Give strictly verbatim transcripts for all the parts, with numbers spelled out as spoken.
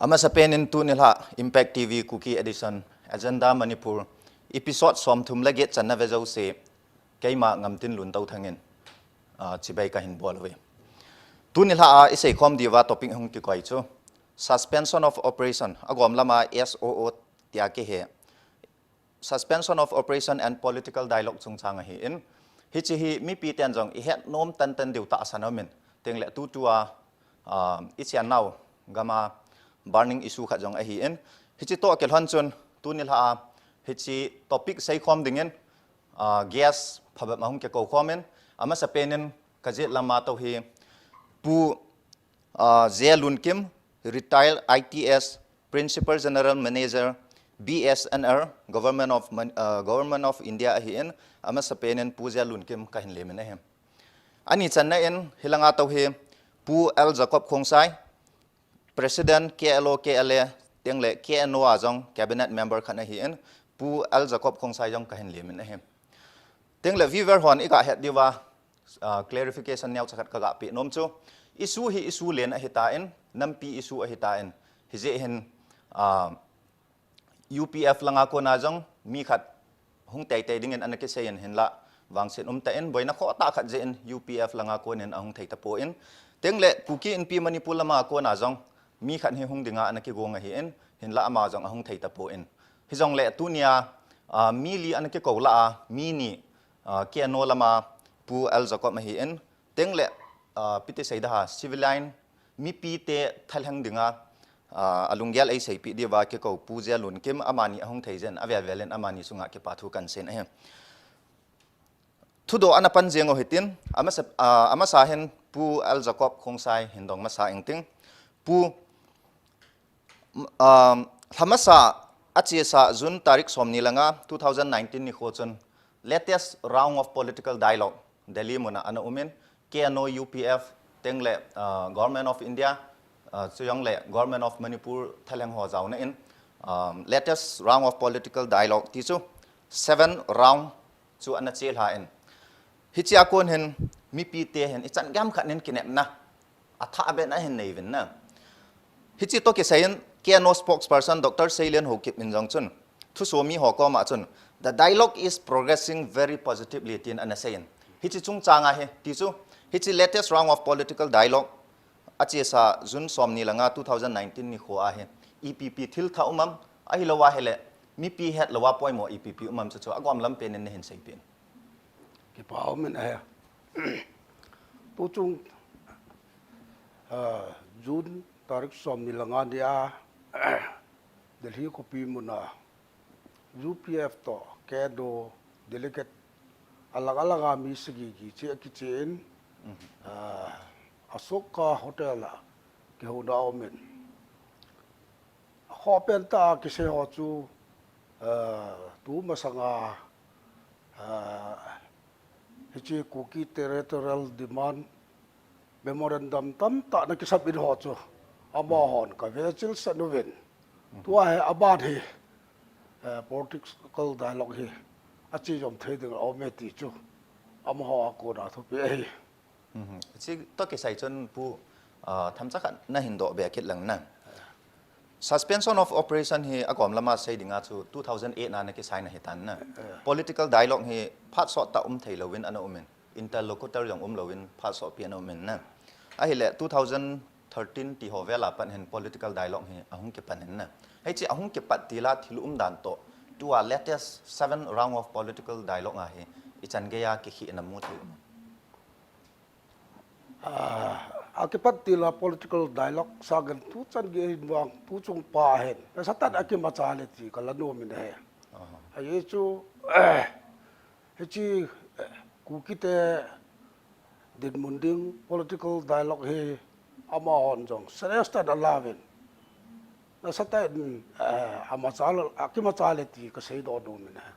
Amasapen in tuni lha Impact T V Kuki Edition, Agenda Manipur, episode somthum le get channa ve jouse, keima Ngamtinlun Touthang in, ah, chibai kahin bol uve. Tuni lha a iseikhom diuva topic hung kikoi chu, Suspension of Operation, agom lama S O O tia kihe. Suspension of Operation and Political Dialogue chungchang ahin, hiche hi mipi ten jong ihet nom tantan diu tahsan aumin, tengle tutua, ah, ichan nau gam a burning issue khat jong ahin, hiche toh kilhon chun tuni lha a hiche topic seikhom dingin, ah, guest phabep ahung kikou khomin, amasapen in kajet lama tou hi Pu, ah, J Lunkim, retired I T S, Principal General Manager, B S N L, Government of Man-, ah, Government of India ahin, amasapen in Pu J Lunkim kahin lemin ahi. Ani channa in hilanga tou hi Pu L Jacob Khongsai, President K L O K L A, tengle K N O a jong Cabinet Member khat ahin, Pu L Jacob Khongsai jong kahin lemin ahi. Tengle viewer hon iga het diuva, ah, clarification neocha khat kaga pe nom chu, issue hi issue len ahitan, nampi issue ahitan, hijeh hin, ah, U P F langa kona jong mi khat hung teitei dingin ana kiseiyin hinla, vangset umtan, boina khohtah khat jeh in U P F langa konin ahung thei tapon, tengle Kuki Inpi Manipur lama kona jong mi khat hi hung dinga ana kigong ahin, hinla ama jong ahung thei tapon. Hijongle tunia, ah, mi li ana kikou lah a, mi ni, ah, K N O lama Pu L Jacob ahin, tengle, ah, piti seida ha, civilian, mipite thalheng dinga, ah, alunggel eiseipeh diuva kikou Pu J Lunkim, amani ahung thei jeh in, avel vel in amani chunga kipa thu kahin sei ahi. Thudoh ana pan jeng u hitin, amasa, ah, amasa hin Pu L Jacob Khongsai hin dong masa ingting. Pu, um, lhamasa achesa June tarik somni le nga two thousand nineteen nikho chun latest round of political dialogue Delhi muna ana umin, K N O U P F tengle, ah, Government of India, ah, chujongle Government of Manipur thalheng ho jaona in, um, latest round of political dialogue ti chu seven round chu ana chelhan. Hichea kon hin mipite hin ichan gam khat nin kinepna athah beh in ahin nei uvin na. Hiche toh kisaiyin K N O spokesperson Doctor Seilian Haokip in jong chun, thusoh mi ho koma chun, "The dialogue is progressing very positively," tin ana seiyin. Hiche chungchang ahi, ti chu, hiche latest round of political dialogue achesa June somni le nga two thousand nineteen nikho ahi, ipi ipi thil thah um am, ahilouva ahile mipi hetlouva poimo ipi ipi um am chu chu agom lampen in nahin seipeh in. Kipa umin ahi. Tuchung, ah, June tarik somni le nga nia, Delhi khopi muna U P F toh K N O delegate alang alanga mi sagi gi che akichen, ah, Asoka Hotel a kihouna aumin. Khoh pentah a kisei ho chu, ah, tumasanga, ah, hiche Kuki Territorial Demand Memorandum tamtah ana kisubmit ho chu amahon kave chilsan uvin. Tua hi aban hi, eh, political dialogue hi ache jom thei ding aume ti chu amaho a kona thupi ahi. Mhm. Hiche toh kisai chun Pu, ah, themcha khat nahin doh be kit lang na. Suspension of Operation hi agom lama sei dinga chu two thousand eight na ana kisign ahitan na. Eh. Political dialogue hi phat sottah um theilouvin ana umin, interlocutor jong umlouvin phat sotpi ana umin na. Ahile two thousand thirteen ti ho vel a pat hin political dialogue hi ahung kipan in na. Hiche ahung kipat til a thil umdan toh, tua latest seven round of political dialogue a hi ichan geiya kikhehna mu thei um? Ah, akipat til a political dialogue sangin tuchan gei hin vang, tuchung pa hin nasatah in akimacha le ti kala nom in ahi. Aha. Ajeh chu, eh, hiche, eh, Kukite dinmun ding political dialogue hi amahon jong serious tah in alauvin, nasatah in, eh, amacha le, akimacha le ti kasei doh nom in ahi.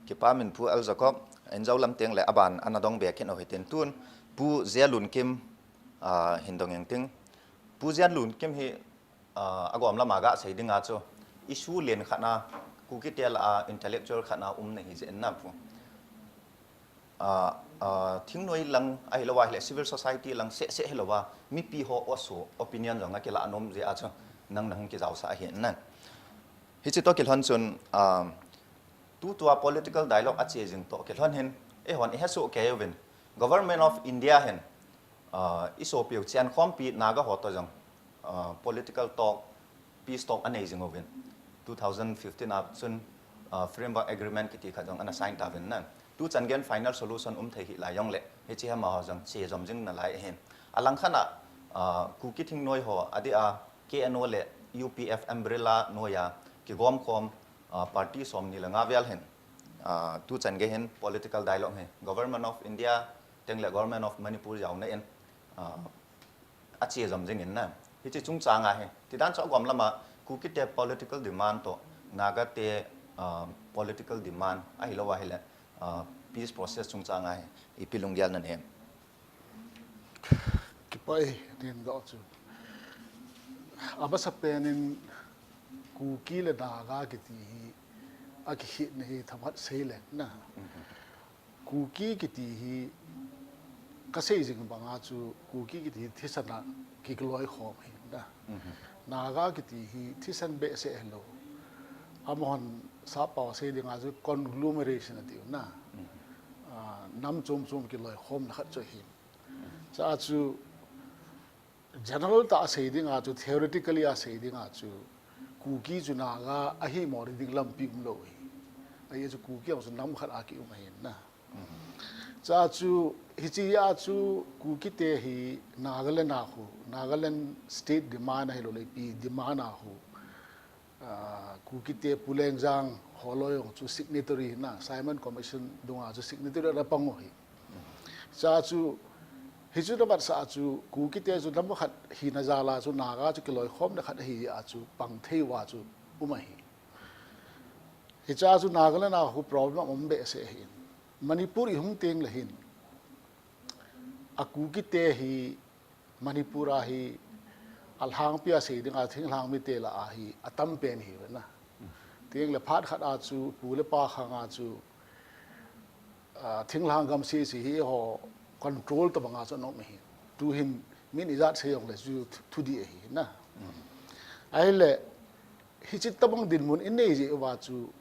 Kipa min Pu L Jacob, in jou lam tengle aban ana dong be kit u hitin, tun Pu J Lunkim, ah, hin dong ingting. Pu J Lunkim hi, ah, agom lama gasei dinga chu issue len khat na, Kukite lah a intellectual khat na um nahi jeh in na Pu. Ah, ah, thingnoi lang ahilouva ahile civil society lang seh seh hilouva, mipi ho oso opinion jong akilah nom jeh a chu, nang na hung kijaosah ahi na. Hiche toh kilhon chun, ah, tutua political dialogue ache jing toh kilhon hin, eihon ihesoh kei uvin, Government of India hin, ah, isopiu Chiankhompi Naga ho toh jong, ah, political talk, peace talk anei jing uvin. Two thousand fifteen a chun, ah, Framework Agreement kiti khat jong ana sign tauvin na. Tuchan geiyin final solution um thei hih lai jongle, hiche hi amaho jong che jom jing nalai ahin. Alangkhat a, ah, Kuki thingnoi ho, adeh a K N O le U P F umbrella noiya kigomkhom, ah, party somni le nga vel hin, ah, tuchan gei hin political dialogue hi Government of India teng le Government of Manipur jaona in, ah, ache jom jing in na. Hiche chungchang a hi, tidan chu agom lama Kukite political demand toh Nagate, ah, political demand ahilou ahile, ah, peace process chungchang a hi ipi lunggel nanei em? Kipah e, nin doh chu. Amasapen in Kuki le Naga kiti hi akikhetna hi themkhat seileng na. Kuki kiti hi kasei jing banga chu Kuki kiti hi thisan a kiloikhom ahi na. Naga kiti hi thisan behseh hilou. Amahon sappao sei dinga chu conglomeration atiu na. Ah, nam chom chom kiloikhomna khat chu ahi. Chua chu general tah a sei dinga chu, theoretically a sei dinga chu, Kuki chu Naga ahimo ding lampi umlou ahi. Ajeh chu Kuki jong chu nam khat a kium ahi na. Chua chu, hiche a chu Kukite hi Nagaland a khu, Nagaland state demand ahilou le ipi demand a khu, ah, Kukite Pu Lengjang holoi jong chu signatory na, Simon Commission dunga chu signatory ana pang u ahi. Chua chu, hichu namat sah chu, Kukite chu nam khat hina jal a chu Naga chu kiloikhomna khat ahi a chu pang thei uva chu um ahi. Hichea chu Nagaland a khu problem um behseh ahin. Manipur ihung teng le hin, a Kukite hi Manipur a hi alhangpi a sei dinga thinglhang mite lah a hi atam pen ahiuve na. Teng le phat khat a chu pu le pa khang a chu, ah, thinglhang gam sese hi eiho control tobang a chu ana um ahi. Tuhin min ijat sei jong le chu thu, thudih ahi na. Ahile, hiche tobang dinmun inei jeh uva chu,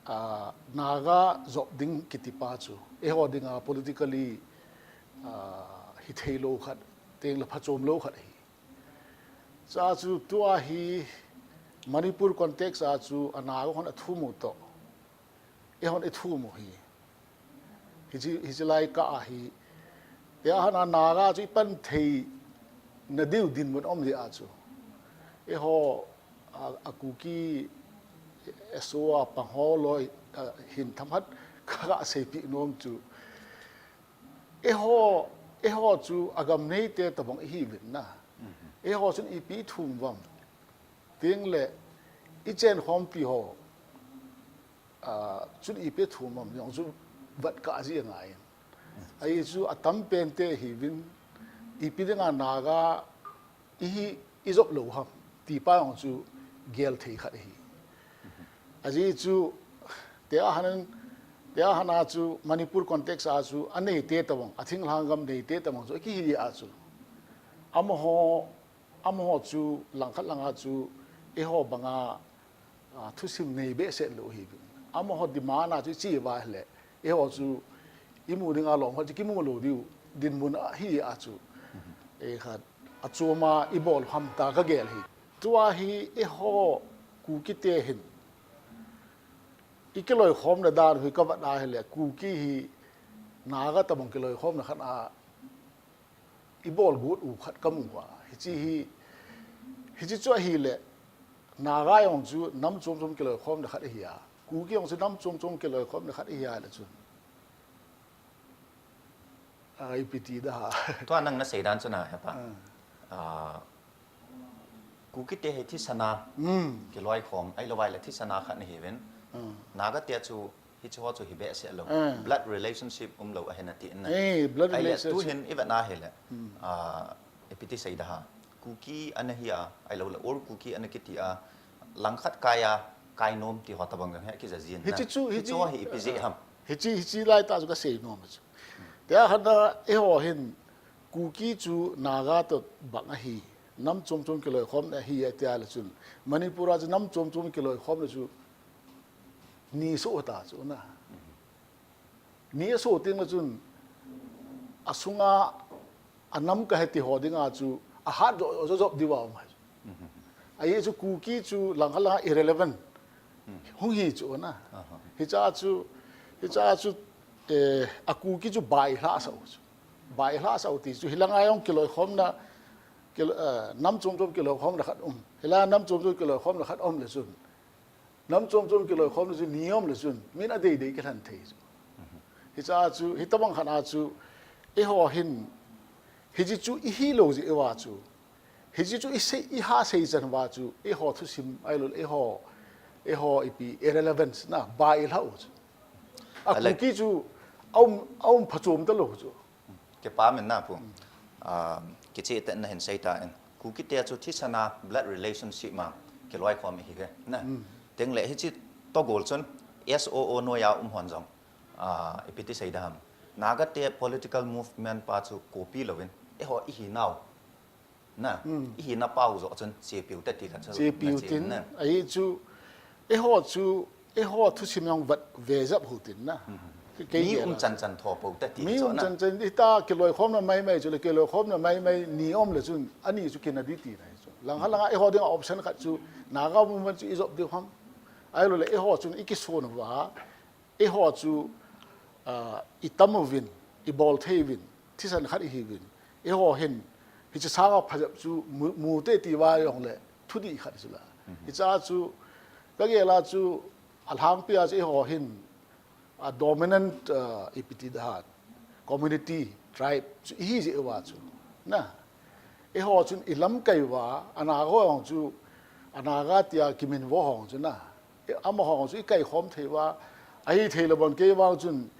ah, Naga jop ding kiti pa chu, eiho dinga politically, ah, hithei lou khat, teng le phachom lou khat ahi. Chua chu tua hi Manipur context a chu a Naga hon athum u toh, eihon ithum u ahi. Hiche, hiche lai kah a hi, tia hana Naga chu ipan thei nadiu dinmun aum jeh a chu, eiho, a, a Kuki S O a pang holoi, a, hin themkhat ka, kaseipeh nom chu, eiho, eiho chu agam neite tobang ihiuvin na. Eiho chun ipi ithum uvam. Teng le, ichenkhompi ho, ah, chun ipi ithum uvam jong chu vet kah jeh angai in. Ajeh chu atam pente ihiuvin, ipi dinga Naga ihi, ijop lou ham ti pa jong chu gel thei khat ahi. Ajeh chu, tia hana, tia hana chu Manipur context a chu aneite tobang, athinglhang gam neite tobang chu akihi a chu, amaho, amaho chu langkhat langa chu eiho banga, ah, thusim nei behseh lou ahiuvin. Amaho demand a chu iche uva ahile, eiho chu imu dinga lom khat chu kimu lou diu dinmun ahi a chu, eh, khat achom a ibol u ham tia kagel ahi. Tua hi eiho Kukite hin ikiloikhomna dan u hi kavet a ahile, Kuki hi Naga tobang kiloikhomna khat a ibol got u khat kamu uva. Hiche hi, hiche chu ahile, Naga jong chu nam chom chom kiloikhomna khat ahi a, Kuki jong chu nam chom chom kiloikhomna khat ahi a le chun, ah, ipi ti da ha. Tua nang nasei dan chu na hepa. Ah. Ah, Kukite hi thisan a kiloikhom, ahilou vai le thisan a khat ana hiuvin. Nagate chu hiche ho chu hi behseh lou. Blood relationship umlou ahi nati na. Eh, blood relationship. Ahile, tuhin ivet na ahile, ah, ipi ti sei da ha. Kuki ana hi a, ahilou le, or Kuki ana kiti a, langkhat kai a, kai nom ti ho tobang jong hi akija jin na. Hiche chu, hiche, hiche ho hi ipi jeh ham. Hiche, hiche lai tah chu kasei nom chu. Tia hana eiho hin Kuki chu Naga tobang ahi. Nam chom chom kiloikhomna hi atia le chun, Manipur a chu nam chom chom kiloikhomna chu ni asoh ta chu na. Ni asoh teng le chun, asunga a nam kahe ti ho dinga chu ahat jo jo jop diu a um ahi. Ahi chu Kuki chu langkhat langa irrelevant hung hi chu na. Hicha chu, hicha chu, eh, a Kuki chu bai lhasah u chu. Bai lhasah u ti chu hilanga jong kiloikhomna, kil-, eh, nam chom chom kiloikhomna khat um. Hilanga nam chom chom kiloikhomna khat um le chun, nam chom chom kiloikhomna chu ni um le chun, min adei dei kilhen thei chu. Hicha chu, hitobang khat a chu, eiho hin, hiche chu ihi lou jeh uva chu, hiche chu isei, iha sei chan uva chu, eiho thusim, ahilou le eiho, eiho ipi, irrelevance na, bai lha u chu. A Kuki chu, aum, aum phachom talou chu. Kipa min na pu. Ah, kicheh tah in nahin sei tan. Kuki te chu thisan a blood relationship ma kiloikhom ihi ve na. Teng le hiche togol chun S O O noiya um hon jong, ah, ipi ti sei dam. Naga te political movement pa chu copy louvin, eiho ihi nau na, ihi na pau jo chun chepiu te ti khat chu chepiu na che tin na. Ahi chu, eiho chu, eiho thusim jong vet ve jep u tin na. Kei mi um chan chan tho pou te ti mi chu um na. Chan chan, hita kiloikhomna mai mai chu le kiloikhomna mai mai ni um le chun, ani chu kinadi ti na chu. Langkhat langa eiho dinga option khat chu, Naga movement chu ijop diu ham. Ahilou le eiho chun ikison uva, eiho chu, ah, itam uvin, ibol thei uvin, thisan khat ihi uvin. Eiho hin, hiche sanga phajep chu mu, mu te ti uva jong le, thudih khat chu la. Hicha chu, kagel a chu, alhangpi a chu eiho hin, a dominant, ah, ipi ti dam, community, tribe chu ihi jeh uva chu. Na, eiho chun ilamkai uva, a Naga ho jong chu, a Naga tia kiminvo ho jong chu na. Amaho chu ikaikhom thei uva, ahi thei le bon kei vang chun,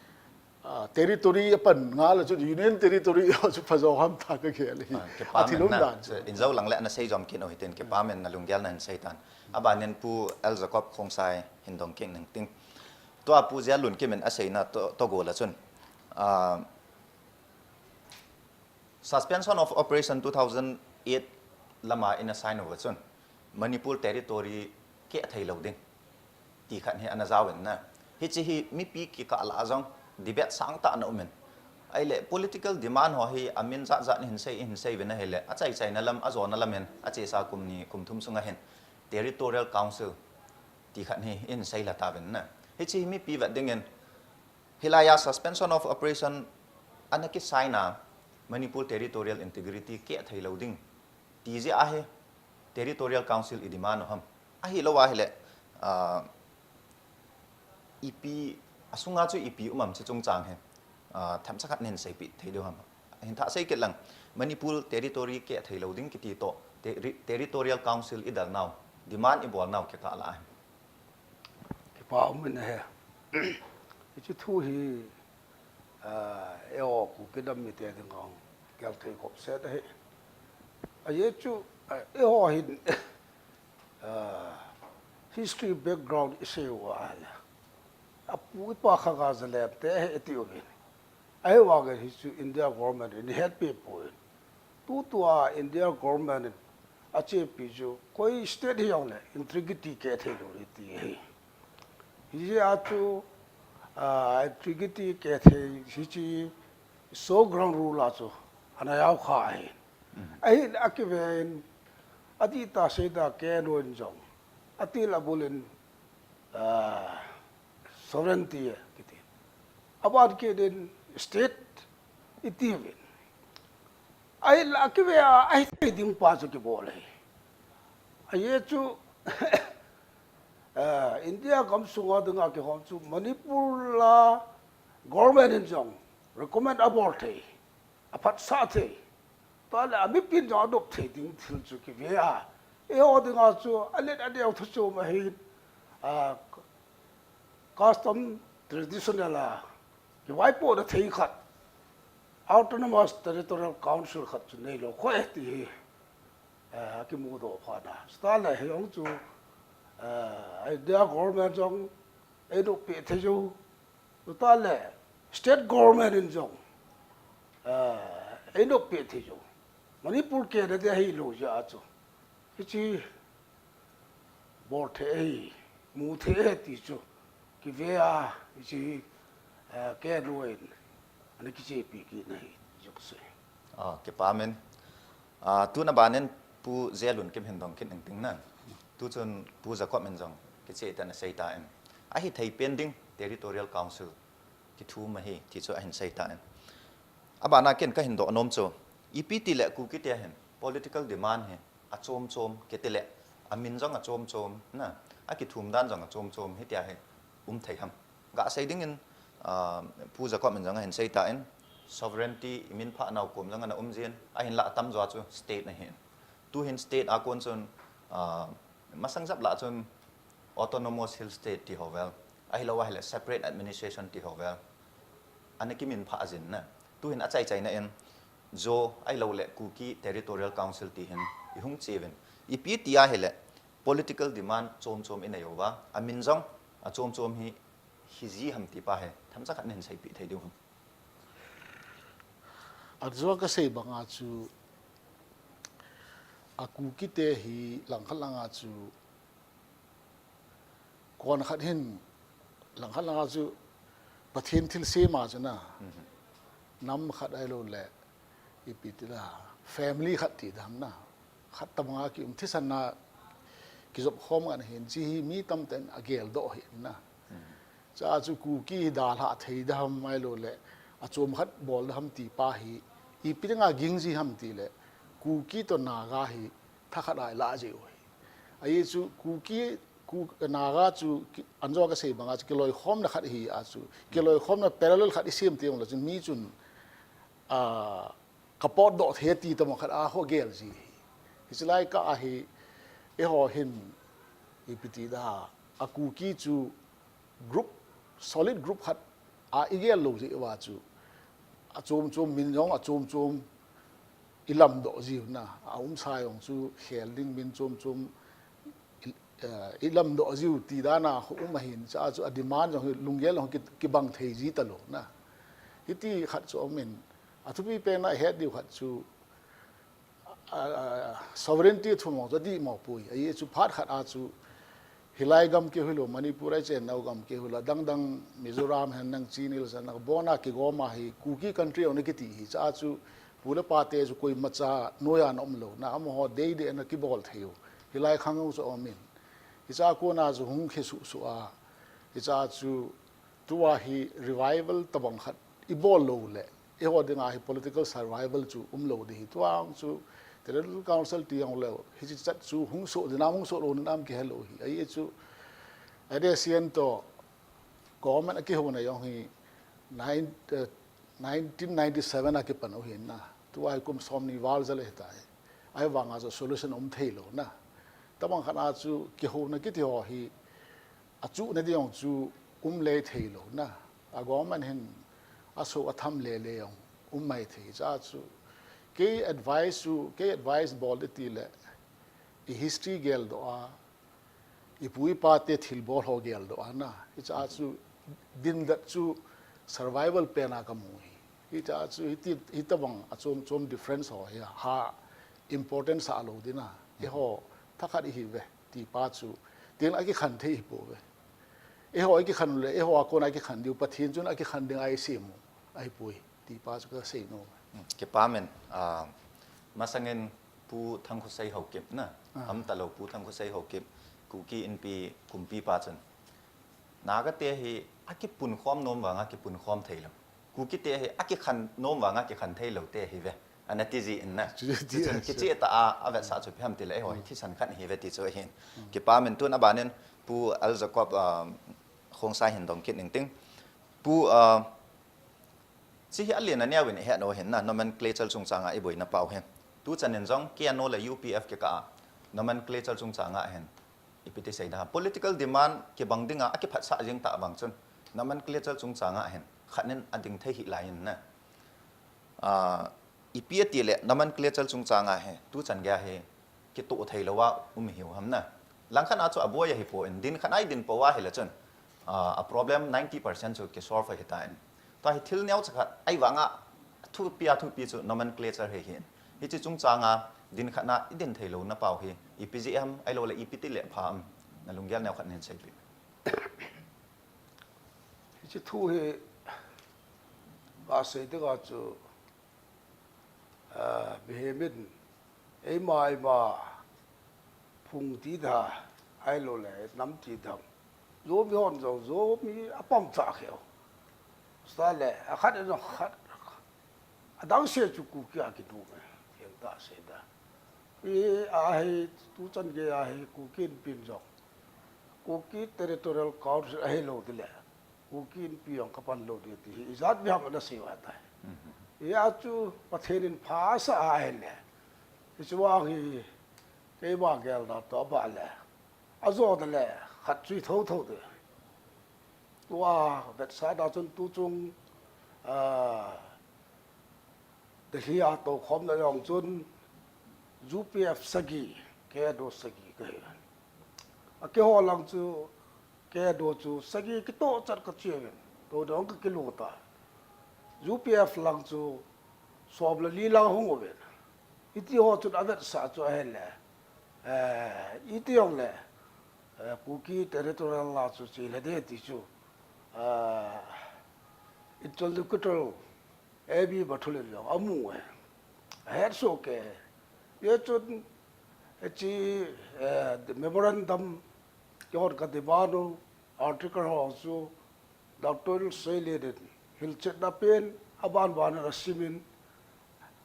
ah, territory apan nga le chun Union Territory ho chu phajo ham ta kagel hi. Ah, kipa min na, in jou lang le na sei jom kit u hitin, kipa min na lunggel nahin sei tan. Abanin Pu L Jacob Khongsai hin dong kit ning ting. Tua Pu Jalun Kim in aseina to, togol a chun, ah, Suspension of Operation two thousand eight lama ina sign uva chun, Manipur territory keh thei lou ding ti khat hi ana jao in na. Hiche hi mipi kikah lah a jong debate sangtah ana um in. Ahile political demand ho hi amin jat jat in hin sei, hin sei uvin ahile, achai chaina lam, ajona lam in, achesa kum ni, kum thum sunga hin Territorial Council ti khat hi in sei lha tauvin na. Hiche hi mipi vet dingin, hilai a Suspension of Operation ana kisign a, Manipur territorial integrity keh thei lou ding ti jeh a hi Territorial Council i demand u ham. Ahilou ahile, ah, ipi, asunga chu ipi um am hiche chungchang hi, ah, themcha khat nahin seipeh thei diu ham. Hin thah sei kit lang, Manipur territory keh thei lou ding kiti toh, terri-, Territorial Council i del nau, demand i bol nau kikah lah a hi. Kipa um in ahi. Hiche thu hi, ah, eiho Kuki nam mite dinga gel thei khop set ahi. Ajeh chu, ah, eiho hin, ah, history background isei uva ahile, apu ipa khaga jalem te ahi iti uvin. Ahivangin hichu India government in hetpeh poi. Tutua India government in achepi chu koi state hijong le integrity keh thei lou ding ti ahi. Hijeh a chu, ah, integrity keh thei hiche so ground rule a chu ana jao kha ahi. Ahin akiven, adih tah sei tah keh nom in jong, atil abul in, ah, sovereignty kiti. Aban kit in state iti uvin. Ahinla akive a, ahithei ding pa chu kibol ahi. Ajeh chu, ah, India gamsunga dinga kihom chu Manipur a government in jong recommend abol thei, aphatsah thei. Tua le a mipin jong adopt thei ding thil chu kive a. Eiho dinga chu alet aneo thu chu ma hi, ah, custom traditional a kivaipohna thei khat, Autonomous Territorial Council khat chu neilou kho e ti hi, eh, akimudoh phat na. Chutah le hijong chu, eh, India government jong einoppeh thei jou. Chutah le state government in jong, eh, einoppeh thei jou. Manipur ke na de hi lo ja chu. Hichi bol the hi, mu the hi ti chu. Ki ve a, hichi, eh, ke lo en. Ani ki che pi ki na hi, ju se. Ah, ke pa men. Ah, tu na ba nen Pu Zelun kim hin dong kin eng ting na. Tu chun Pu Jacob min jong ki che ta na sei ta en. A hi thei pen ding Territorial Council ki thu ma hi ti chu a hin sei ta en. A ba na ken ka hin do nom chu. I P T le Kuki te hin political demand hi a chom chom ke te le a min jong a chom chom na. A ki thum dan jong a chom chom hi ti a hi um thei ham. Ga sei ding in, ah, Pu Jacob min jong a hin sei ta in sovereignty i min pha nau kom jong ana um jin a hin la tam jo chu state na hin. Tu hin state a kon chun, ah, masang jap la chun Autonomous Hill State ti ho vel, ahi lo ahi le Separate Administration ti ho vel. Ana ki min pha jin na. Tu hin a chai chai na in Zo ahi lo le Kuki Territorial Council ti hin i hung che vin. I P T a hi le political demand chom chom i nei uva. A min jong a chom chom hi hi ji ham ti pa hi. Tham cha khat nin sei pi thei diu ham. A zo ka sei banga chu a Kuki te hi lang khat langa chu kon khat hin lang khat langa chu Pathen thil sem a chu na. Mhm. Nam khat ahi lo le i pi ti la family khat ti dam na. Khat tam nga ki um thisan na ki zop khom ngan hin chi hi mi tam ten a gel do hi na. Mhm. Cha chu Kuki hi dalha thei dam ahi lo le a chom khat bol dam ti pa hi i pi nga ging ji ham ti le Kuki to Naga hi tha khat ai la ji u hi. Ahi chu Kuki, Ku-, Naga chu ki, an zo ka sei banga chu kiloi khom na khat hi a chu. Kiloi khom na parallel khat i sem ti ong la chun mi chun, ah, ka pot do the ti tam khat a ho gel ji hi. Hi chu lai ka a hi e ho hin i pi ti da a Kuki chu group, solid group khat a i gel lo ji va chu. A chom chom min jong a chom chom i lam do ji na. A um sa jong chu khel ding min chom chom i, eh, i lam do ji ti da na ho um a hin cha chu a demand jong hi lunggel jong ki, ki bang thei ji ta lo na. Hi ti khat chu um in a thupi pen a het diu khat chu a, a, sovereignty thu mong chu di mo pui. Ahi chu phat khat a chu hilai gam ke hilo Manipur ai chen nau gam ke hilo dang dang Mizoram hen nang chinil sa na bona ki goma hi Kuki country on ki ti hi cha chu pu le pa te chu koi ma cha noya na um lo na am ho dei de na ki bol thei u. Hilai khang u chu um in. Hi cha ko na chu hung khe su su a. Hi cha chu tua hi revival tabang khat i bol lo le, i ho dinga hi political survival chu um lo di hi. Tua ang chu Territorial Council ti ang lo, hi chi chat chu hung so dinam, hung so lo dinam ki hello hi. Ahi chu, a de sian to, government a ki ho na yong hi, nine, eh, nineteen ninety-seven a ki pan u hi na. Tua hi kum som ni val jale ta hi. Ahi vanga chu solution um thei lo na. Tabang khat a chu ki ho na ki ti ho hi, a chu na di ong chu um le thei lo na. A government hin a so a tham le le ong um mai thei cha chu. Kei advice chu, kei advice bol de ti le i history gel do a, i pu i pa te thil bol ho gel do a na. Hi cha chu din dat chu survival pen a ka mu hi. Hi cha chu hi ti, hi tabang a chom chom difference ho hi ha important sa lo di na. Hi ho tha khat i hi ve. Ti pa chu, tin a ki khan thei hi po ve. E ho a ki khan le, e ho a kon a ki khan diu, Pathen chun a ki khan ding a i sem u, ahi pui. Ti pa chu ka sei no. Hmm, ke pa men, ah, masangin Pu Thangkhosei Haokip na, ah, am ta lo Pu Thangkhosei Haokip, Kuki Inpi, Kumpi pa chun. Naga te hi a ki pun khom nom vang a ki pun khom thei lo. Kuki te hi a ki khan nom vang a ki khan thei lo te hi ve. Ana ti ji in na. Chu ti chu chun a ki chu. Chi ta a, a vet sa chu pi ham ti le, eh, ho, hi thisan khat hi ve ti chu hin. Hmm. Ki pa men tun a banin Pu Al Jacob, ah, Khongsai hin dong kit ning ting. Pu, ah, chi hi a lian a neo in he no hin na, nomenclature chung chang a i boina pau hin. Tu chan in jong K N O le U P F ki ka a, nomenclature chung chang a hin. I pi ti sei da, political demand ki bang ding a, a ki phat sa jing ta vang chun. Nomenclature chung chang a hin. Khat nin a ding thei hi lai in na. Ah, i pi a ti le, nomenclature chung chang a hi. Tu chan gei hi. Ki to thei lo a, um hi u ham na. Lang khat a chu a boi a hi po in. Din khat a i din po a hi le chun. Ah, a problem ninety percent chu ki solve hi ta in. Tua hi thil neo cha khat, ahi vang a, thupi a thupi chu nomenclature hi hin. Hiche chungchang a din khat na i din thei lou na pau hi ipi jeh ham, ahilou le ipi ti le pha am, na lunggel neo khat nin seipi. Hiche thu hi ka sei te ka chu, ah, mihem in eima eima phung ti da, ahilou le nam ti da. Zomi hon jong Zomi apam cha kheu. Sa le, a khat in a khat. A dang se chu Kuki a kidu me. Theng ta se da. I a hi tu chan ge a hi Kuki Inpi in jong. Kuki Territorial Council a hi lo ti le. Kuki Inpi jong ka pan lo ti ti hi. I jat bi ham na se wa ta. I a chu Pathen in pha sa a hi le. I chu wa hi kei wa gel na to ba le. A zo da le. Khat chui tho tho de. Tua vetsahna chun tu chung, ah, Delhi a toukhomna jong chun U P F sagi, K N O sagi ka hi. A keiho lang chu K N O chu sagi kitoh chat ka chi uvin, to dong ka kilut a. U P F lang chu som le li lang hung uvin. Hiti ho chun a vetsah chu a hi le, eh, iti jong le, eh, Kuki Territorial la chu chi le de ti chu, eh, interlocutor A B Mathulin jong a mu e. A het soh kei. Hijeh chun, eh, chi, eh, memorandum, keiho ka demand u, article ho chu, Doctor Seilen in hilchetna pen, aban ban a simin,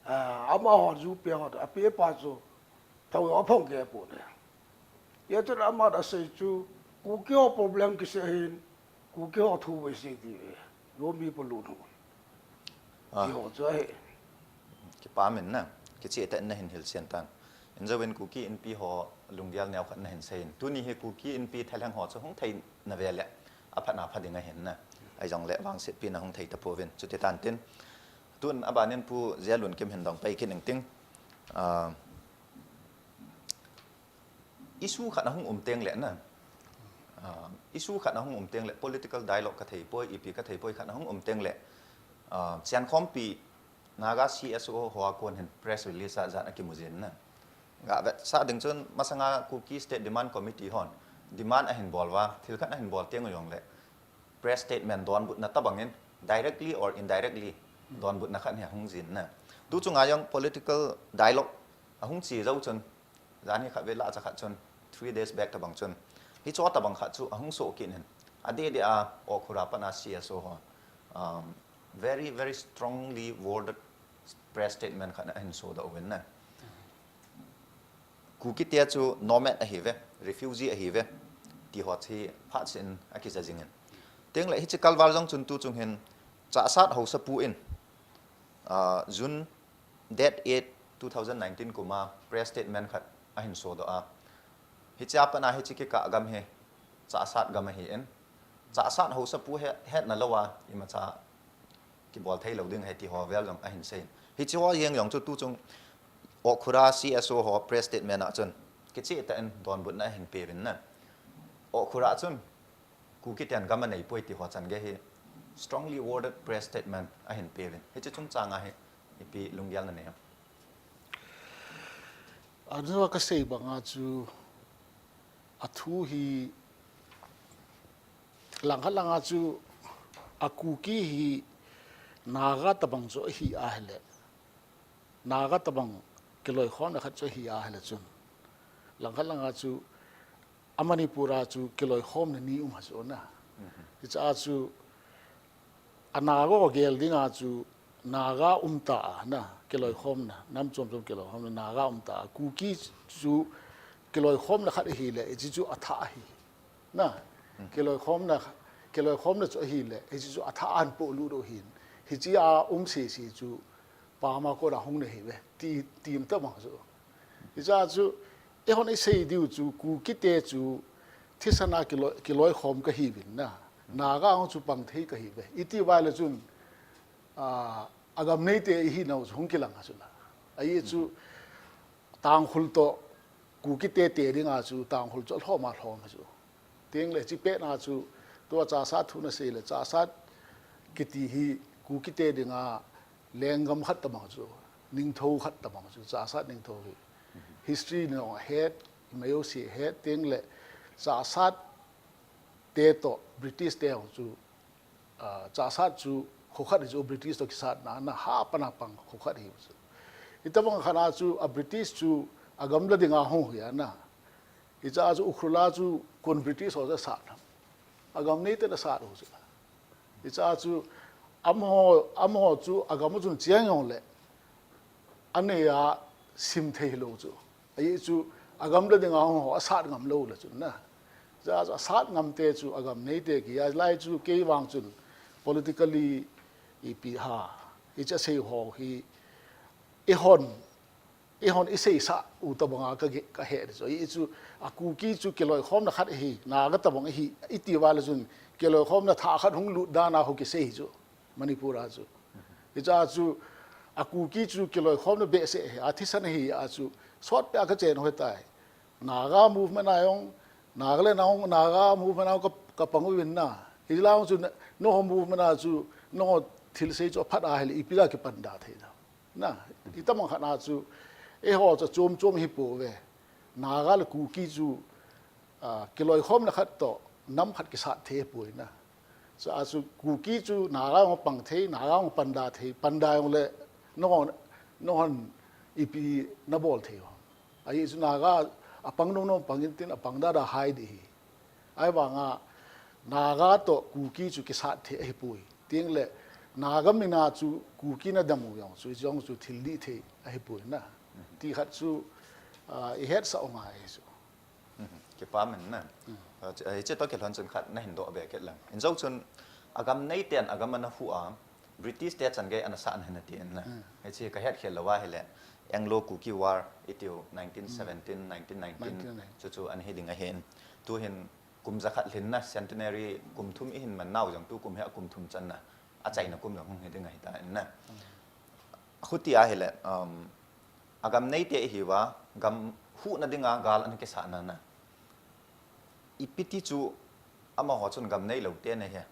ah, amaho U P F ho, a paper chu, thou a phong kei pon e. Hijeh chun aman a sei chu, Kuki ho problem kisei hin, Kuki ho thu vei sei ti ve. Zomi polut ho. Ah. Ti ho chu ahi. Kipa min na, kicheh tah in na hin hilchen tan. Injou in Kuki Inpi ho lunggel neo khat na hin sei in. Tuni hi Kuki Inpi thalheng ho chu hung thei na ve le, aphat na pha ding ahin na. Ahi jong le vangsetpi na hung thei ta pouvin. Chuti tan tin. Tun aban in Pu Jalun Kim hin dong pai kit ning ting. Ah, issue khat ahung um teng le na. Ah, issue khat ahung um teng le political dialogue ka thei poi, ipi ka thei poi khat ahung um teng le. Ah, Siankhompi Naga C S O ho a kon hin press release a jan a kimu jin na. Ga vetsah ding chun masanga Kuki State Demand Committee hon demand ahin bol uva, thil khat ahin bol teng u jong le press statement donbutna tabang in directly or indirectly donbutna khat hi ahung jin na. Tu chunga jong political dialogue ahung chi jou chun, jan hi khat ve la cha khat chun, three days back tabang chun, hicho tabang khat chu ahung soh kit in, adeh deh a Okura pan a C S O ho, um, very, very strongly worded press statement khat ahin sodoh uvin na. Kuki te chu nomad ahi ve, refugee ahi ve, ti ho chu phat sin a kija jing in. Teng le hiche kalval jong chun tu chung hin, Chahsat Haosapu in, ah, June date eight, two thousand nineteen kum a press statement khat ahin sodoh a. Hiche a pat a hiche kikah gam hi Chahsat gam ahi in. Chahsat Haosapu he, hetna lou a, imacha kibol thei lou ding ahi ti ho vel jong ahin sei in. Hiche ho jeng jong chu tu chung Okura C S O ho press statement a chun kicheh tah in donbutna ahin pe uvin na. Okura chun Kuki ten gam anei poi ti ho chan gei hi strongly worded press statement ahin pe uvin. Hiche chungchang a hi ipi lunggel na nei ham? Anu a ka sei bang a chu a thu hi langkhat lang a chu a Kuki hi Naga tabang chu ahi a hi le. Naga tabang kiloikhomna khat chu ahi a hi le chun. Langkhat lang a chu a Manipur a chu kiloikhomna ni um ha chu na. Hiche a chu a Naga gel ding a chu Naga um ta a na, kiloikhomna, nam chom chom kiloikhomna, Naga um ta a. Kuki chu kiloikhomna khat ahi le, hiche chu a thah ahi. Na, kiloikhomna, kiloikhomna chu ahi le, hiche chu a thah a hin polut u hin. Hiche a um sese chu, pama kona hung na hi ve, ti, ti um ta bang chu. Hiche a chu, eihon i sei diu chu, Kuki te chu, thisan a kiloi, kiloikhom ka hi uvin na. Naga hung chu pang thei ka hi ve. I ti uva le chun, a, a gam nei te i hi nau chu hung kilang a chu na. Ahi chu, Tangkhul toh, Kuki te te ding a chu, Tangkhul chu a lhom a lhom a chu. Teng le hiche pet na chu, tua Chahsat thu na sei le, Chahsat kiti hi Kuki te ding a lenggam khat ta bang chu. ningthou khat tabang chu, Chahsat ningthou hi. History nong het, imajouse het, teng le Chahsat te toh British te hong chu, ah, Chahsat chu kho khat hi chu British toh kisatna, na ha pana pang kho khat hi chu. Hitabang khat a chu a British chu a gamla dinga hung hi ana. Hicha chu Ukhrul a chu kon British ho chu asat ham. A gam neite na sat ho chu. Hicha chu amaho, amaho chu a gam chun chiang jong le. Anei a sim thei lou chu. Ahi chu a gamla dinga hung ho asat ngam lou le chun na. Hicha chu asat ngam te chu a gam neite ki a lai chu kei vang chun politically ipi ham. Hicha sei ho hi eihon, eihon iseisah u tabanga ka ge-, ka he chu. Ahi chu a Kuki chu kiloikhomna khat hi, Naga tabang hi, iti uva le chun kiloikhomna thah khat hung lut dan a ho kisei chu. Manipur a chu. Hicha chu a Kuki chu kiloikhomna behseh hi, a thisan hi a chu. Sot peh a ka chen ho tai. Naga movement a jong, Nagaland a jong, Naga movement a jong ka, ka pang uvin na. Hilang chu na, nangho movement a chu, nangho thilsei chu aphat a hile, ipi a kipan da thei da. Na, hitabang khat a chu, eiho chu chom chom hi pouve. Naga le Kuki chu, ah, kiloikhomna khat toh, nam khat kisat thei poi na. Chu a chu Kuki chu Naga jong pang thei, Naga jong pan da thei, pan da jong le, nangho, nanghon ipi na bol thei ho. Ahi chu Naga a pang nom nom pang in tin a pang da da hai di hi. Ahivanga Naga toh Kuki chu kisat thei ahi poi. Teng le Naga min a chu Kuki na dam u jong chu, jong chu thil dih thei ahi poi na. Ti khat chu, ah, i hetsah u ngai chu. Mhm. Kipa min na. Mm. Ah, hiche, hiche toh kilhon chun khat na hin doh be kit lang. Injo chun a gam neiten a gam ana huh a, British te chan gei ana sah na hin ati in na. Mm. Hiche ka het khel lou a hile Anglo Kuki War itiu nineteen seventeen, nineteen nineteen. Nineteen nineteen. Chu chu ana hi ding ahin. Tu hin kum jakhat lhin na centenary kum thum i hin man nau jong tu kum hi a kum thum channa. Achaina kum jong hung hi ding ahi ta in na. Mm. Huti a hile, um, a gam neite ihiuva, gam huhna dinga gal ana kisah na na. Ipi ti chu amaho chun gam neilou te na hi,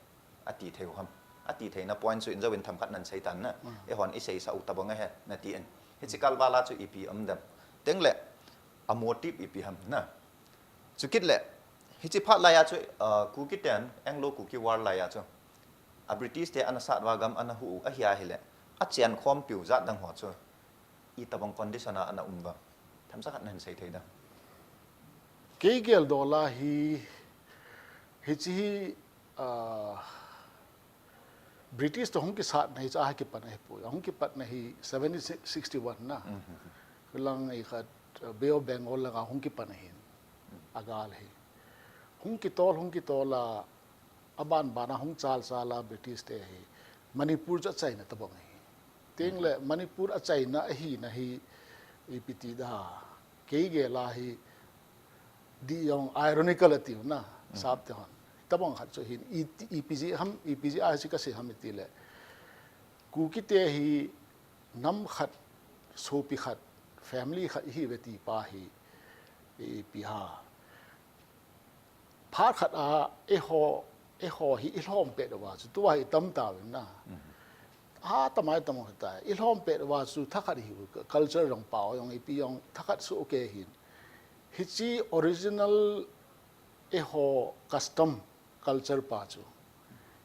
ati thei u ham. Ati theina point chu injo in themkhat nan sei tan na. Mm. Eihon i seisah u tabang ahi, na ti in. Hiche kal val a chu ipi um dem. Teng le, a motive ipi ham na. Chukit le, hiche phat lai a chu, ah, Kuki ten, Anglo Kuki War lai a chu. A British te ana sat uva gam ana huh u ahi a hile. A chen khom piu jat dang ho chu. Itabang condition a ana um uva. Themcha khat nan sei thei dam. Kei gel dola hi, hiche hi, ah, British toh hung kisatna hicha hi kipan ahi poi. Hung kipatna hi seventeen sixty-one na. Mhm. Lang i khat, uh, Bay of Bengal langa hung kipan ahin. A gal hi. Hung kitol, hung kitol a, aban ban a hung chal chal a British te hi. Manipur chu achaina tabang ahi. Teng le Manipur achaina ahina hi ipi ti da. Kei gel a hi di jong ironical atiu na, sap te hon. Tabang khat chu hin, i, ipi jeh ham, ipi jeh a hiche ka sei ham iti le. Kuki te hi nam khat, sopi khat, family khat ihiuve ti pa hi, ipi ham. Phat khat a, eiho, eiho hi i lhom pet uva chu, tua hi i tam tauvin na. Mhm. Ha, tamai tam u tai. I lhom pet uva chu, thakhat hi, culture jong pao jong, ipi jong, thakhat soh kei hin. Hiche original eiho custom culture pa chu.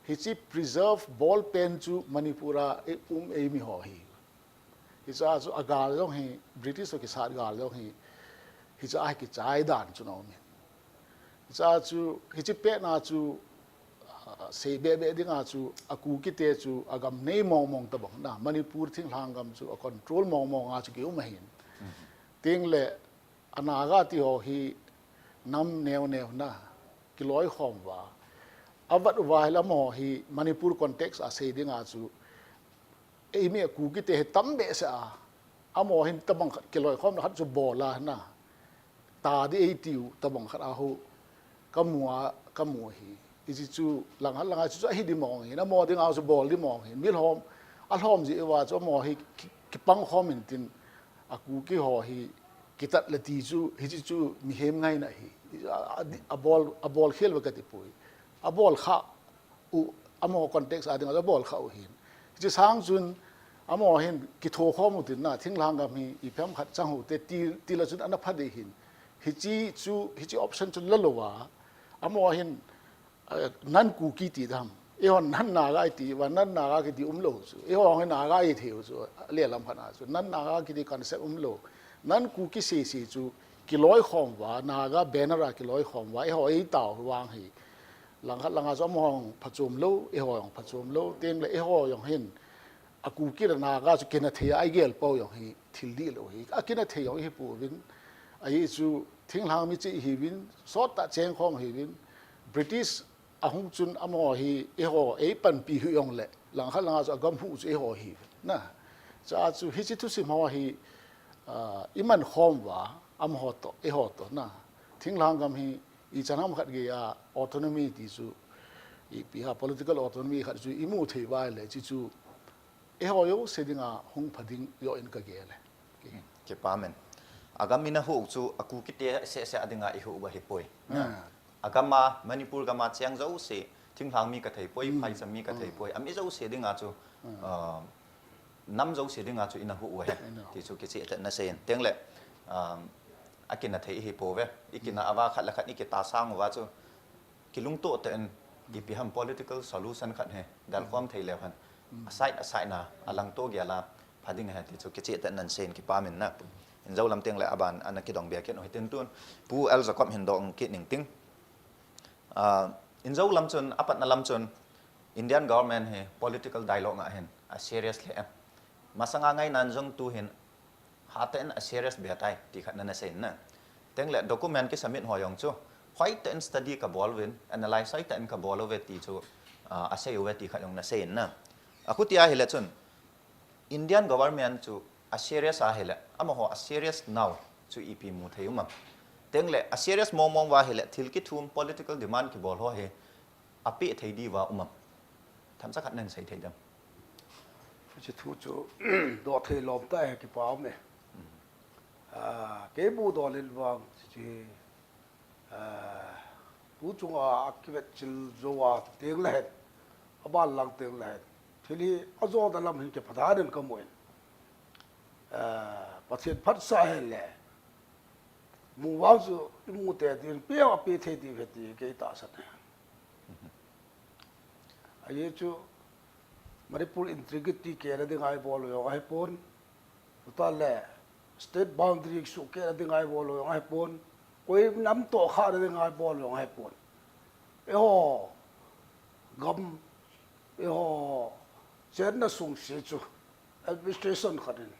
Hiche preserve bol pen chu Manipur a i um eimi ho hi. Hicha chu a gal jong hi, British ho kisat gal jong hi, hicha hi kichai dan chu na um in. Hicha chu, hiche pet na chu, ah, sei be be dinga chu, a Kuki te chu, a gam nei mong mong tabang na, Manipur thinglhang gam chu, a control mong mong a chu ki um ahin. Mhm. Teng le, a Naga ti ho hi nam neo neo na kiloikhom uva. Avat uva hi lam ho hi Manipur context a sei dinga chu eimi a Kuki te hi tam behseh a. Amaho hin tabang khat kiloikhomna khat chu bol a na. Ta di eitiu tabang khat a ho. Ka mu a, ka mu hi. Hiche chu lang hat lang a chu, chu ahi di mong hin. Amaho dinga chu bol di mong hin. Mi lhom, a lhom jeh uva chu amaho hi ki, kipang khom in tin. A Kuki ho hi kitat le ti chu, hiche chu mihem ngaina ahi. A, a, a bol, a bol khel uve kati poi. A bol kha u, amaho context a dinga, a bol kha u hin. Hiche sang chun, Amaho hin kitho khom u tin na, thinglhang gam hi ipi ham khat chang u te ti, ti la chun ana pha ding hin. Hichi chu, hichi option chu la lou va. Amaho hin, eh, non-Kuki ti dam. Eihon non-Naga i ti va, non-Naga kiti um lou chu. Eiho hin Naga i thei u chu, le lam khat a chu. Non-Naga kiti concept um lou. Non-Kuki sese chu kiloi khom va, Naga banner a kiloi khom va, eiho ei tao vang hi. Langkhat langa chu amaho phachom lou, eiho jong phachom lou, teng le eiho jong hin a Kuki le Naga chu kina thei a, i gel pou jong hi thil dih lou hi. A kina thei jong hi pu vin, ahi chu thinglhang mi chi hi vin, sot ta cheng khom hi vin, British a hung chun amaho hi eiho ei panpi hi jong le, langkhat langa chu a gam hu chu eiho hi vin. Na, cha chu hichi thusim ho hi, ah, i man khom va, amaho to, eiho to, na. Thinglhang gam hi, i chanam khat gei a autonomy ti chu, ipi ham political autonomy khat chu i mu thei vai le, chi chu eiho jouse dinga hung pha ding joh in ka gel e. Kipa men. A gam ina hu chu a Kuki te sese a dinga i hu va hi poi. Ah. A gam a, Manipur gam a cheng jouse, thinglhang mi ka thei poi, phaicham mi ka thei poi. A mi jouse dinga chu, ah, nam jouse dinga chu ina hu u ahi. Ti chu kicheh tah in na sei in. Teng le, um, a kina thei hi pou ve. I kina a va khat le khat i kita sang u va chu. Kilungto tah in ipi ham political solution khat hi. Dal khom thei leu hen. A side, a side na, a langto gel a pha ding ahi ti chu kicheh tah in na sei in kipa men na. Inzo lam teng le a ban ana kidong bia kit u hi tin tun. Pu L Jacob hin dong kit ning ting. Ah, Inzo lam chun, a patna lam chun, Indian government hi political dialogue nga hin, a serious le em. Masanga ngai nan jong tu hin, ha tah in a serious be tai, ti khat na na sei in na. Teng le document ki submit ho jong chu, hoi tah in study ka bol uvin, analyze hoi tah in ka bol uve ti chu, ah, a sei uve ti khat jong na sei in na. A khuti a hi le chun, Indian government chu a serious a hi le, amaho a serious nau chu ipi mu thei um am. Teng le, a serious mong mong va hi le, thil kithum political demand kibol ho hi, a pe thei di va um am. Themcha khat nan sei thei dem. Chi thu chu, do thei lom ta he kipa um e. Ah, kei bu do lin vang, chi, chi, ah, tu chunga a kivet chil zo a teng le hen, a ban lang teng le hen. Thil hi a zo da lam hin kipha da den ka mu in. Ah, Pathen phat sa he le. Mu vang chu i mu te din pe a pe thei di ve ti kei ta sa ne. Ahi chu Manipur integrity keh na dinga i bol u jong ahi pon. Tuta le state boundary suhkeh na dinga i bol u jong ahi pon. Koi nam tohkhah na dinga i bol u jong ahi pon. Eiho gam, eiho chenna sungse chu administration khat in.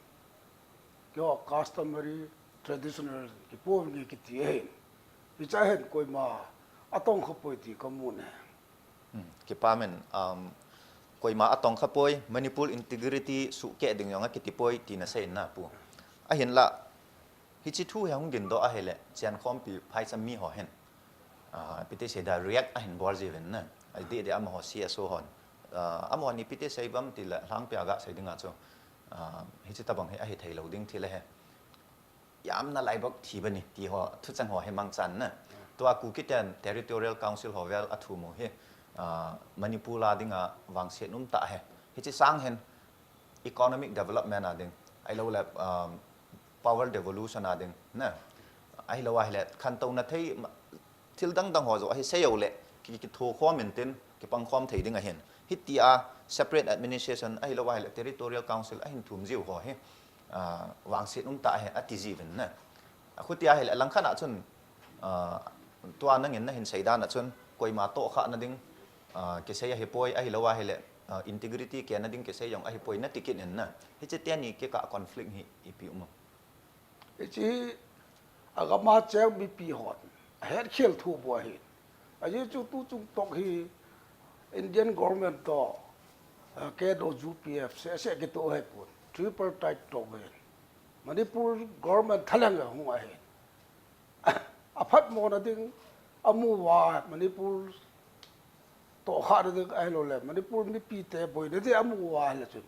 Keiho customary, traditional, kipu nge kiti ahin. Hicha hin koima atong kha poi ti ka mu ne. Hmm, kipa men, um, koima atong kha poi, Manipur integrity suhkeh ding jong akiti poi, ti na sei na pu. Ahinla, hichi thu hi hung ding doh ahile, chian khompi phaicham mi ho hin. Ah, ipi ti sei da react ahin bol jiuvin na. Adeh deh amaho C S O hon. Ah, amaho ni ipi ti sei uvam tile, lhangpi a ga sei dinga chu. Ah, hichi tabang hi ahi thei lou ding thil ahi. Yamna laibok thi bani ti ho, thucheng ho hi mangchan na. Tua Kuki ten Territorial Council ho vel a thum u hi, ah, Manipur a dinga vangset um tah ahi. Hichi sang hin economic development a ding, ahilou le, um, power devolution a ding, na. Ahilou ahile, khantouna thei, ma-, thil dang dang ho joh ahi sei u le, ki, kitho khom in tin, kipang khom thei ding ahin. Hitia separate administration, ahilou ahile territorial council ahin thum jiu ho hi, ah, vangset um tah ahi, ati jiuvin na. Akhuti ahile, langkhat a chun, ah, tua nangin nahin sei dan a chun, koima tohkhah na ding, ah, kisei ahi poi, ahilou ahile, ah, integrity keh na ding kisei jong ahi poi, nati kit in na. Hichi teni kikah conflict hi ipi um am? Hichi a gam a cheng mipi hon ahet khel thu bou ahi. Ajeh chu tu chung tok hi Indian government toh, ah, K N O U P F seh seh kitoh ahi pon. Tripartite talk ahi. Manipur government thalheng a hung ahi. Aphatmo na ding, amu uva Manipur tohkhah na ding ahilou le, Manipur mipi te boina ding amu uva ahile chun.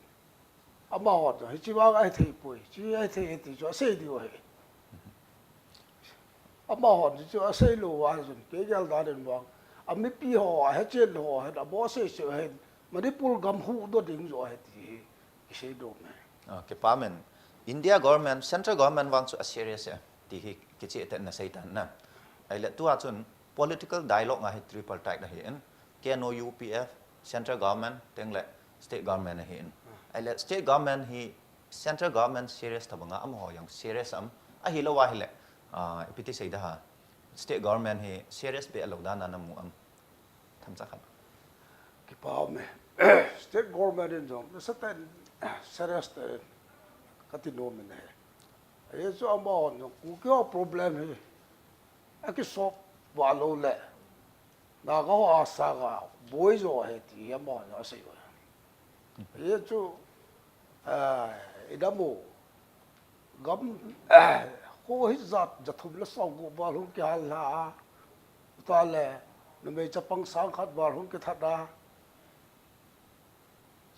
Amaho chu, hichi vang ahi thei poi, hichi ahi thei e ti chu asei diu ahi. Amaho chu asei lou uva ahile chun, kei gel dan in vang. A mipi ho, ahe chen ho, ahe, abo sei sei ahe, Manipur gam huhdoh ding joh ahi ti hi. sei nom e. Ah, kipa min. India government, central government vang chu a serious e ti hi kicheh tah in ana sei tan na. Ahile tua chun political dialogue nga hi tripartite ahi in, K N O, U P F, central government, teng le state government ahi in. Ahile state government hi central government serious tobang a, amaho jong serious am, ahilou ahile, ah, ipi ti sei da ha, state government hi serious be lou dan a namu am. Themcha khat. Kipa um e. State government in jong nasatah in serious tah in kati nom in ahi. Ajeh chu amahon jong Kuki ho problem hi akisolve lou le Naga ho asanga boi jo ahi ti hi amahon jong asei uve. Ajeh chu, ah, idam u, gam, ah, kho hijat jathum le somgup val hung kihal lha a, chutah le numei chapang sang khat val hung kithat a,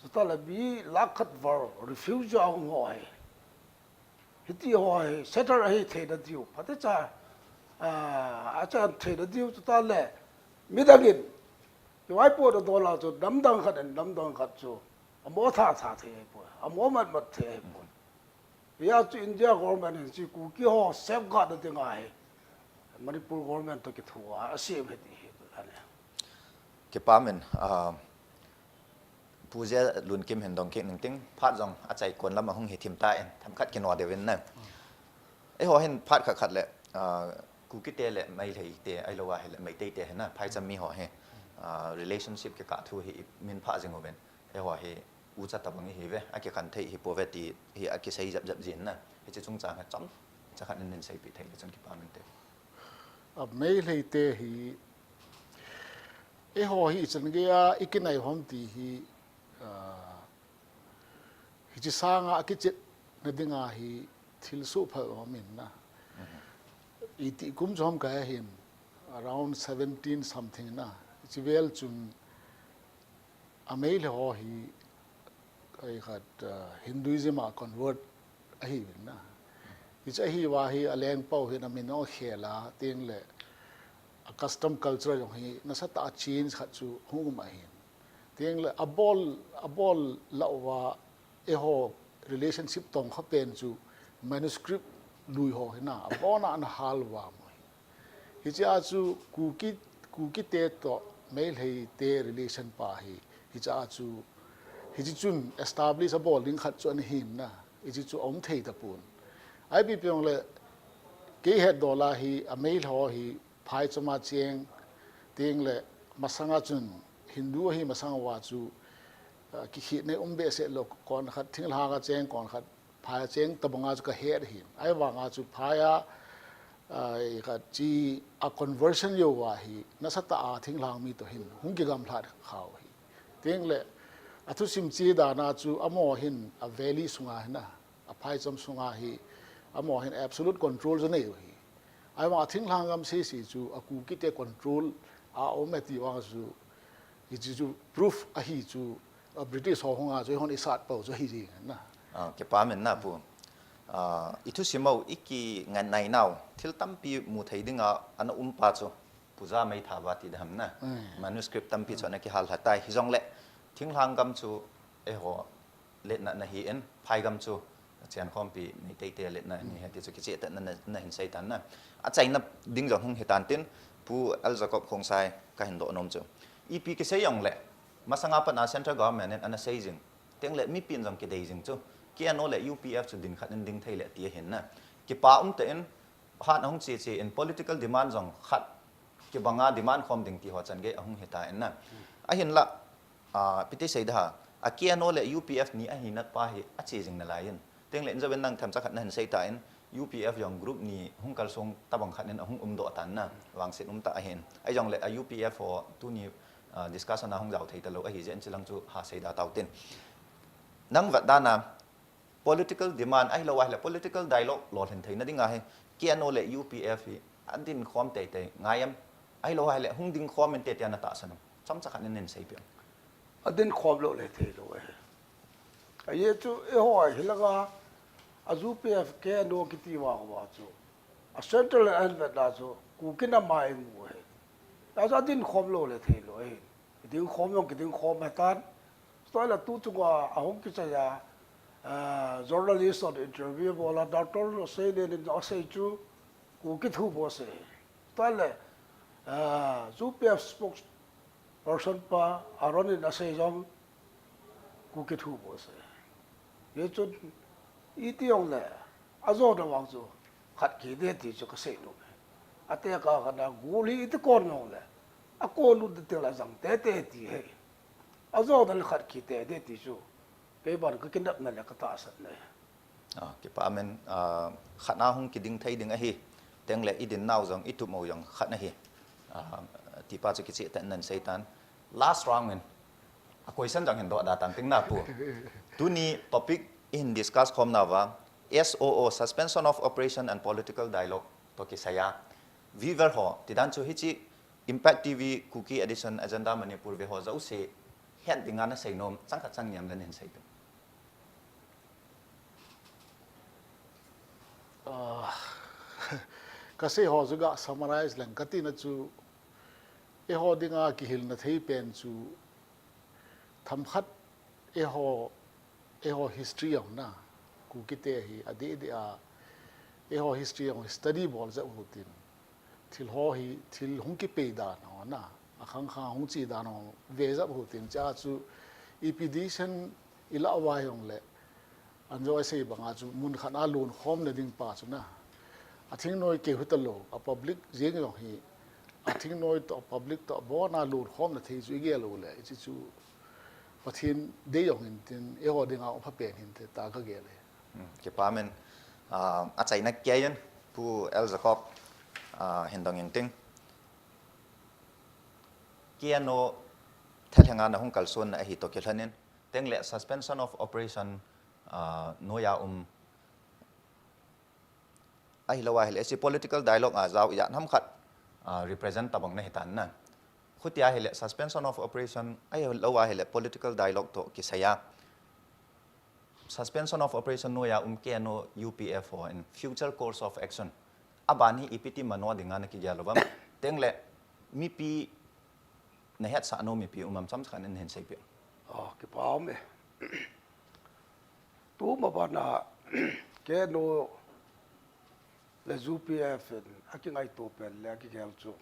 chutah le mi lakh khat val refugee a hung ho ahi. Hiti ho hi settle ahi theina diu, phatecha, ah, achan theina diu, chutah le midang in kivaipohna dol a chu namdang khat in namdang khat chu amo thatha thei ahipoi, amo matmat thei ahipoi. Hijeh chun India government in hiche Kuki ho safeguard na dinga hi Manipur government toh kithoa asem ahi ti hi ahi. Kipa min, ah, Pu J. Lunkim hin dong kit ning ting, phat jong achai kon lam a hung hi thim tan, themkhat kino deu vin na. Eiho hin phat khat khat le, ah, Kuki te le Meitei te, ahilou ahile Meitei te hin na, phaicham mi ho hi, ah, relationship kikah thu hi imin phah jing uvin. Eiho hi ucha tobang ihiuve, akikhen thei hi pouve ti hi akisei jep jep jin na. Hiche chungchang hi chomcha khat in nei seipeh thei le chun kipa min te. A Meitei te hi, eiho hi ichan gei a ikinai ham ti hi, ah, hiche sanga akichetna dinga hi thil soh phal um in na. Iti kum chu ham kahe hin, around seventeen something na. Hiche vel chun a Meitei ho hi, ai khat, ah, Hinduism a convert ahiuvin na. Hiche ahi uva hi alengpa u hin amin akhel a, tin le a custom culture jong hi nasatah a change khat chu hung um ahin. Tin le abol, abol lah uva eiho relationship tongkha pen chu manuscript lui ho hi na, abon a ana hal uva mo hi. Hiche a chu Kuki, Kuki te toh Meitei te relation pa hi, hiche a chu, hiche chun establish abol ding khat chu ana hin na, hiche chu aum thei tapon. Ipi pi jong le, kei hetdol a hi, a Meitei ho hi, phaicham a cheng, tin le, masanga chun, Hindu ahi masang uva chu, ah, kikhetna um behseh lou, kon khat thinglhang a cheng, kon khat phai a cheng tobang a chu kahet ahin. Ahivang a chu phai a, ah, khat chu a conversion jou uva hi, nasatah a thinglhang mi toh hin, hung kigamlhat kha u ahi. Tin le, athusim che dan a chu, amaho hin, a valley sunga hin a, a phaicham sunga hi, amaho hin absolute control chu nei u ahi. Ahivang a thinglhang gam sese chu, a Kuki te control a um e ti vang chu, hiche chu proof ahi chu, a British ho hung a chu, eihon isat pou chu ahi jing na. Ah, kipa min na pu. Ah, ithusim u, ikingai nau, thil tampi mu thei dinga ana um pa chu, Puja Meitha ba ti dam na. Manuscript tampi chu ana kihal lha tai. Hijong le, thinglhang gam chu, eiho, letna ana hi in, phai gam chu, Chiankhompi Meitei te letna ahi ti chu kicheh tah in na, na hin sei tan na. Achaina ding jong hung hi tan tin, Pu L. Jacob Khongsai kahin doh nom chu. Ipi kisei jong le, masanga pat a central government in ana sei jing. Tin le mipin jong kidei jing chu. K N O le U P F chu din khat in ding thei le ti ahin na. Kipa um tah in, hat ahung che che in political demand jong khat kibang a demand khom ding ti ho chan gei ahung hi tan na. Ahinla, ah, ipi ti sei da ha, a K N O le U P F ni ahi nat pa hi ache jing nalai in. Tin le in jovin nang themcha khat nahin sei tan, U P F jong group ni hung kalsong tobang khat in ahung um doh tan na, vangset um tah ahin. Ahijong le a U P F ho tuni, ah, discussion a hung jao thei talou ahi jeh in chulang chu ha sei da tau tin. Nang vet dan a, political demand ahilou ahile political dialogue lolhin theina dinga hi K N O le U P F hi adin khom teitei ngai em? Ahilou ahile hung ding khom inte tia na tahsan em? Chomcha khat in nei seipeh. Adin khom lou le thei lou e. Ajeh chu eiho hi langa a U P F K N O kiti vang uva chu a central in ahin vet na chu Kuki na mai mu e. Achu adin khom lou le thei lou e. Kiding khom jong kiding khom ahitan. Chutah le tu chunga ahung kichai a, uh, journalist on interview bola, doctor no sei le ni no sei chu, Kuki thu bol sei. Tale, uh, U P F spokesperson pa Aaron in asei jong, Kuki thu bol sei. Ye chun, iti jong le, ajo da wang chu, khat kidei ti chu kasei nom e. Ate ka kana guli iti kon jong le, akon lut te la jang tete ti he. Ajo da le khat kidei ti chu, kei ban ka kinepna le ka tahsan na e. Ah, kipa men, ah, khat na hung kiding thei ding ahi. Teng le i din nau jong, i tup mo jong khat na hi. Ah, ti pa chu kichi te nan sei tan. Last round in. A question jong hin do da tan ting na pu. Tuni topic in discuss khom na va. S O O, Suspension of Operation and Political Dialogue to kisai a. Viewer ho, ti dan chu hichi Impact T V Kuki Edition Agenda Manipur ve ho jao se. Hian ding ana sei nom, chang khat chang niam le nin sei tu. Ah, ka sei ho chu ga summarize leng ka tina chu, eiho dinga kihilna thei pen chu, themkhat eiho, eiho history jong na, Kuki te hi, adeh deh a, eiho history jong study bol jep u tin. Thil ho hi, thil hung kipei dan ho na, akhang khang hung chi dan ho ve jep u tin. Cha chu, ipi decision i la uva jong le, Anjo asei banga chu mun khat a lon khom na ding pa chu na. A thingnoi keu hita lo, a public jeng jong hi. A thingnoi to public to abon a lon khom na thei chu i gel u le, i chi chu Pathen dei jong hin tin, eiho dinga pha pen hin te ta ka gel e. Hmm, kipa men, ah, a chaina kei in, Pu L Jacob, ah, hin dong in ting. K N O thalhenga na hung kalson na ahi to kilhon in, teng le suspension of operation, ah, noia um. Ahi lo ahile, si political dialogue a jao ya nam khat, ah, represent tabang na hitan na. Khutia hile, suspension of operation, ahi lo ahile, political dialogue to kisai a. Suspension of operation noia um K N O U P F ho in future course of action. Aban hi ipi ti mano dinga na kigel lo bam. Teng le, mipi na hetsah nom mipi um am cham khat in hin sei pe. Oh, kipa um e. Tuma bana K N O le U P F in a kingaito pen le a kigel chu.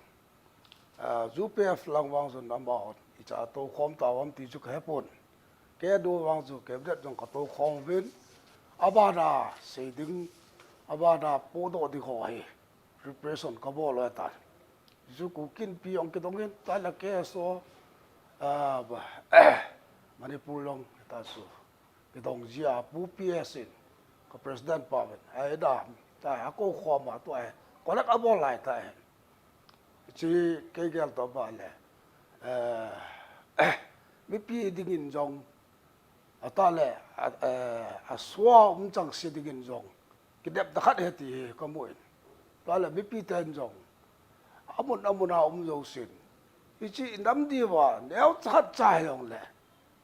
Ah, U P F lang vang chun amahon icha tou khom ta um ti chu ka he pon. K N O vang chu cabinet jong ka tou khom uvin. Abana sei ding, abana podoh ding ho hi. Repression ka bol u ahitan. Chu Kuki Inpi jong kidong in, tale K S O, ah, Manipur jong ta chu. Kidong jia Pu P S in, ka president pa ven. Ai da, ta a kou khom a tua, collect a bol lai ta. Chi kei gel to ba le. Eh, mipi dingin jong, a ta le, a, eh, a sua um chang si dingin jong. Kidepna khat ahi ti hi ka mu in. Tua le mipi ten jong. Amun, amun a um jousen. Hichi i nam diuva, neo chat cha hi jong le.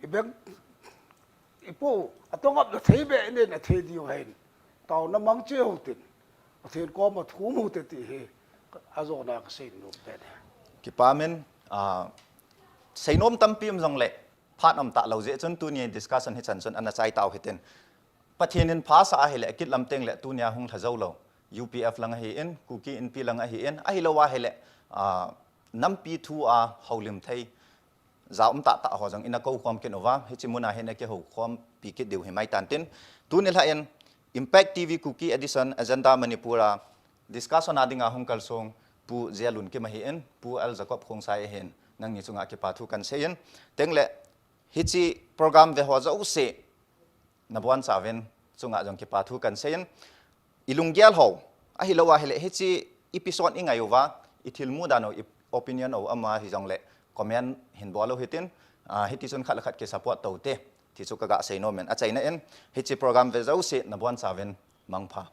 I beng, i po, a tong ap na thei be, i ne na thei diu hin. Tao na mang che ho tin. Pathen koma thum u te ti hi. A jo na ka sei nom pen. Kipa men, ah, sei nom tampi um jong le. Phat um ta lo jeh chun tuni discussion hi chan chun ana chai tau hitin. Pathen in pha sa ahile, kit lam teng le tunia hung lha jou lo. U P F lang ahi in, Kuki Inpi lang ahi in, ahi lo ahile, ah, nampi thu a houlim thei, ja um tah tah ho jong ina kou khom kin uva, hichi muna hin a kihou khompi kit diu hi mai tan tin. Tuni lha in, Impact T V Kuki Edition Agenda Manipur a, discussion a dinga hung kalsong, Pu J L Lunkim ahi in, Pu L Jacob Khongsai ahi in, nangni chunga kipa thu kan sei in. Teng le, hichi program ve ho jouse, na buan chauvin, chunga jong kipa thu kan sei in. I lunggel ho, ahi lo ahile, hichi episode i ngai uva, i thil mu dan u, i opinion u ama hi jong le, comment hin bol u hitin, ah, hiti chun khat le khat ki support to te, ti chu ka ga sei nom in. A chaina in, hichi program ve jouse, na buan chauvin, mangpha.